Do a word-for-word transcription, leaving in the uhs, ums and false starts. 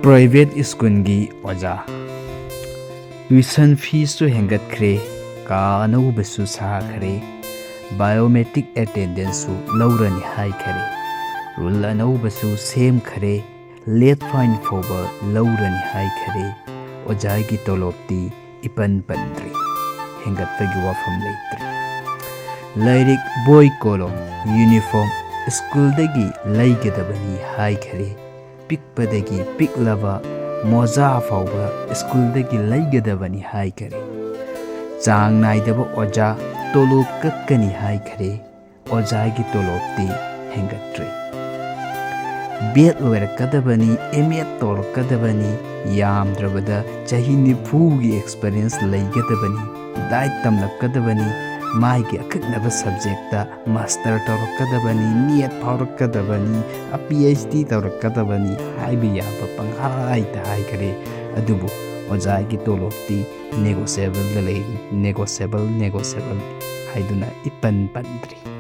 Private ꯁ꯭ꯀꯨꯜꯒꯤ ꯑꯣꯖꯥ꯫ Tuition ꯐꯤꯁꯨ ꯍꯦꯟꯒꯠꯈ꯭ꯔꯦ, ꯀꯥ ꯑꯅꯧꯕꯁꯨ ꯁꯥꯈ꯭ꯔꯦ, ꯕꯥꯏꯑꯣꯃꯦꯇ꯭ꯔꯤꯛ ꯑꯦꯇꯦꯟꯗꯦꯟꯁꯁꯨ ꯂꯧꯔꯅꯤ ꯍꯥꯏꯈꯔꯦ, ꯔꯨꯜ ꯑꯅꯧꯕꯁꯨ ꯁꯦꯝꯈꯔꯦ, ꯂꯦꯠ ꯐꯥꯏꯟ ꯐꯥꯎꯕ ꯂꯧꯔꯅꯤ ꯍꯥꯏꯈꯔꯦ꯫ ꯑꯣꯖꯥꯒꯤ ꯇꯣꯂꯣꯞꯇꯤ ꯏꯄꯟ ꯄꯟꯗ꯭ꯔꯤ, ꯍꯦꯟꯒꯠꯄꯒꯤ ꯋꯥꯐꯝ ꯂꯩꯇ꯭ꯔꯤ꯫ ꯂꯥꯏꯔꯤꯛ, ꯕꯣꯏ, ꯀꯣꯂꯣꯝ, ꯌꯨꯅꯤꯐꯣꯔꯝ ꯁ꯭ꯀꯨꯜꯗꯒꯤ ꯂꯩꯒꯗꯕꯅꯤ ꯍꯥꯏꯈꯔꯦ꯫ ꯄꯤꯛꯄꯗꯒꯤ ꯄꯤꯛꯂꯕ ꯃꯣꯖꯥ ꯐꯥꯎꯕ ꯁ꯭ꯀꯨꯜꯗꯒꯤ ꯂꯩꯒꯗꯕꯅꯤ ꯍꯥꯏꯈꯔꯦ꯫ ꯆꯥꯡ ꯅꯥꯏꯗꯕ ꯑꯣꯖꯥ ꯇꯣꯂꯣꯞ ꯀꯛꯀꯅꯤ ꯍꯥꯏꯈꯔꯦ꯫ ꯑꯣꯖꯥꯒꯤ ꯇꯣꯂꯣꯞꯇꯤ ꯍꯦꯟꯒꯠꯇ꯭ꯔꯤ꯫ ꯕꯦꯠ ꯂꯣꯏꯔꯛꯀꯗꯕꯅꯤ, ꯑꯦꯝ ꯑꯦꯗ ꯇꯧꯔꯛꯀꯗꯕꯅꯤ, ꯌꯥꯝꯗ꯭ꯔꯕꯗ ꯆꯍꯤ ꯅꯤꯐꯨꯒꯤ ꯑꯦꯛꯁꯄꯔꯤꯌꯦꯟꯁ ꯂꯩꯒꯗꯕꯅꯤ, ꯗꯥꯏꯠ ꯇꯝꯂꯛꯀꯗꯕꯅꯤ, ꯃꯥꯒꯤ ꯑꯀꯛꯅꯕ ꯁꯕꯖꯦꯛꯇ ꯃꯥꯁꯇꯔ ꯇꯧꯔꯛꯀꯗꯕꯅꯤ, ꯅꯦꯠ ꯐꯥꯎꯔꯛꯀꯗꯕꯅꯤ, ꯄꯤ ꯑꯩꯆ ꯗꯤ ꯇꯧꯔꯛꯀꯗꯕꯅꯤ ꯍꯥꯏꯕ ꯌꯥꯕ ꯄꯪꯍꯥꯏꯗ ꯍꯥꯏꯈꯔꯦ꯫ ꯑꯗꯨꯕꯨ ꯑꯣꯖꯥꯒꯤ ꯇꯣꯂꯣꯞꯇꯤ ꯅꯦꯒꯣꯁꯤꯌꯦꯕꯜꯗ ꯂꯩꯔꯤ, ꯅꯦꯒꯣꯁꯤꯌꯦꯕꯜ, ꯅꯦꯒꯣꯁꯤꯌꯦꯕꯜ ꯍꯥꯏꯗꯨꯅ ꯏꯄꯟ ꯄꯟꯗ꯭ꯔꯤ꯫